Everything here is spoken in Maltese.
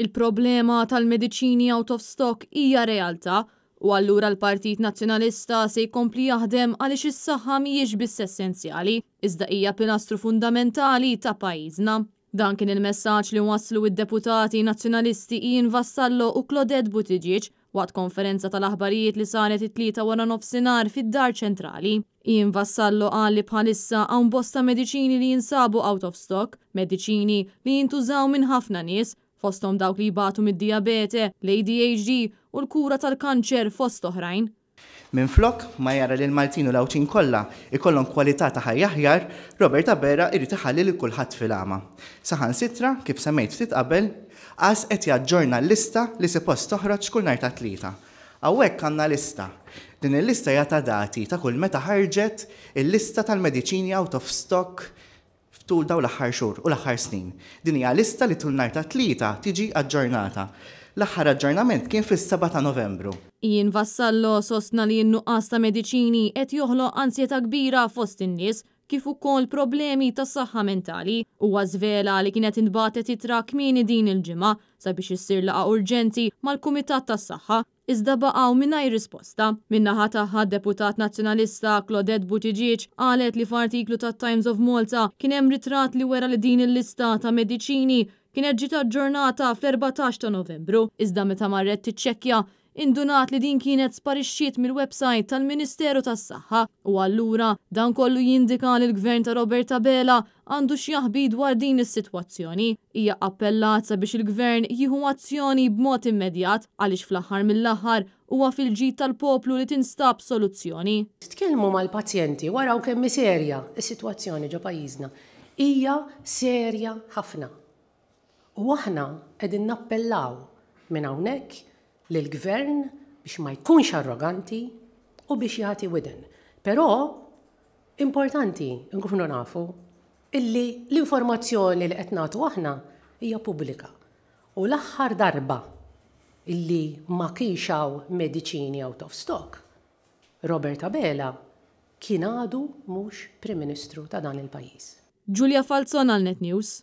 Il-problema tal-mediċini out of stock hija realtà u allura l-Partit Nazzjonalista se jkompli jaħdem għaliex is-saħħa mhijiex biss essenzjali, iżda hija pilastru fundamentali ta' pajjiżna. Dan kien il-messaġġ li wasslu d-deputati Nazzjonalisti Ian Vassallo u Claudette Buttigieg waqt konferenza tal-aħbarijiet li saret it-Tlieta waranofsinhar fid-Dar Ċentrali. Ian Vassallo qal li bħalissa hawn bosta mediċini li jinsabu out of stock, mediċini li jintużaw minn ħafna nies, fosthom dawk li jbatu mid-dijabete, l-ADHD u l-kura tal-kanċer fost oħrajn. Minflok ma jara li l-Maltin u l-Għawdxin kollha jkollhom kwalità ta' ħajja aħjar, Robert Abela irid iħalli lil kulħadd fil-għama. Saħansitra, kif semmejt ftit qabel, qas qed jaġġorna l-lista li sipost toħroġ kull nhar ta' Tlieta. Hawnhekk għandna lista. Din il-lista hija ta' dati ta' kull meta ħarġet il-lista tal-mediċini out of stock f'tul dawn l-aħħar xhur u l-aħħar snin. Din hija lista li tul nhar ta' Tlieta tiġi aġġornata. L-aħħar aġġornament kien fis-sebgħa ta' Novembru. Ian Vassallo sostna li n-nuqqas ta' mediċini qed joħloq ansjetà kbira fost in-nies kif ukoll problemi ta' saħħa mentali. Huwa żvela li kienet intbagħtet ittra kmieni din il-ġimgħa sabiex issir laqgħa urġenti mal-Kumitat tas-Saħħa iżda baqgħu mingħajr risposta. Min-naħa tagħha d-deputat Nazzjonalista Claudette Buttigieg qalet li f'artiklu tat-Times of Malta kien hemm ritratt li wera li din il-lista ta' mediċini kienet ġiet aġġornata fl-14 ta' Novembru, iżda meta marret tiċċekkja indunat li din kienet sparixxiet mill-website tal-Ministeru tas-Saħħa u allura dan kollu jindika li l-Gvern ta' Robert Abela għandu x'jaħbi dwar din is-sitwazzjoni. Hija appellat sabiex il-Gvern jieħu azzjoni b'mod immedjat għaliex fl-aħħar mill-aħħar huwa fil-ġid tal-poplu li tinstab soluzzjoni. Tkellmu mal-pazjenti waraw kemm hi serja s-sitwazzjoni ġo pajjiżna. Hija serja ħafna. U aħna qegħdin nappellaw minn hawnhekk lill-Gvern biex ma jkunx arroganti u biex jagħti widen. Però importanti nkunu nafu illi l-informazzjoni li qed nagħtu aħna hija pubblika. U l-aħħar darba illi ma kienx hawn mediċini out of stock, Robert Abela kien għadu mhux Prim Ministru ta' dan il-pajjiż. Julia Falzon għal Net News.